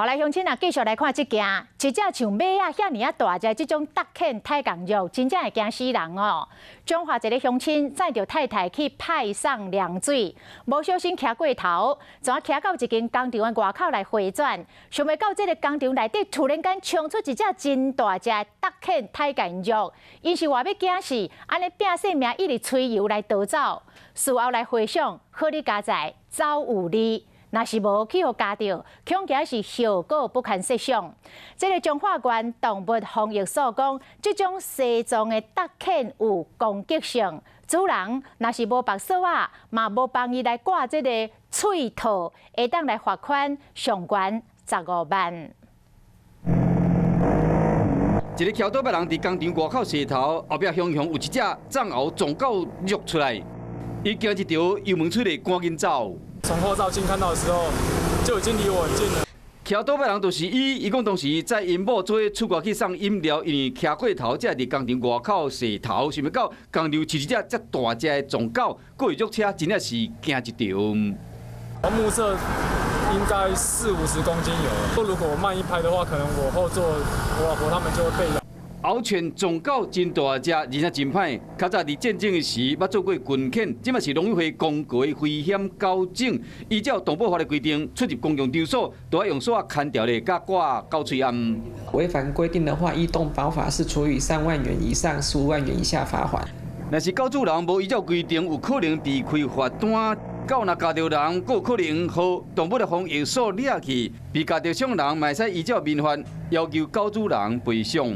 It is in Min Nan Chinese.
好來，鄉親啊，繼續來看這件，一隻像馬仔遐爾仔大隻這種觸犬刣仝肉，真正會驚死人哦。彰化一个鄉親載著太太去派送涼水，無小心騎過頭，怎騎到一間工廠的外口來迴轉，想袂到這个工廠內底突然間衝出一隻真大隻的觸犬刣仝肉，𪜶是話欲驚死，按呢拚性命一直吹油來逃走，事後來回想，好哩佳哉，走有理。若是無去予咬著，恐驚是後果不堪設想。這个彰化縣動物防疫所講，這種西藏的觸犬有攻擊性，主人若是無縛索仔，嘛無幫伊來掛這个喙套，會當來罰款上懸15萬。一个騎倒擺人佇工廠外口洗頭，後壁雄雄有一隻藏獒撞狗掠出來，伊驚一著油門吹咧，趕緊走。從後照鏡看到的時候，就已經離我很近了。騎倒擺人就是伊，伊講當時載𪜶某做伙出外去送飲料，因為騎過頭，才佇工廠外口洗頭，想袂到工廠飼一隻遮大隻的撞狗，閣會掠車，真正是驚一著。我目測應該四五十公斤有，如果我慢一拍的話，可能我後座我老婆他們就會被咬。獒犬撞狗真大隻，而且真歹。較早佇戰爭的時，捌做過軍犬，這馬是農委會公告的危險狗種。依照動保法的規定，出入公共場所都愛用索仔牽牢咧，佮掛狗喙罨。違反規定的話，依動保法是處以3萬元以上15萬元以下罰款。若是狗主人無依照規定，有可能被開罰單。狗若咬著人，閣有可能予動物的防疫所掠去。被咬著傷人，嘛會使依照民法要求狗主人賠償。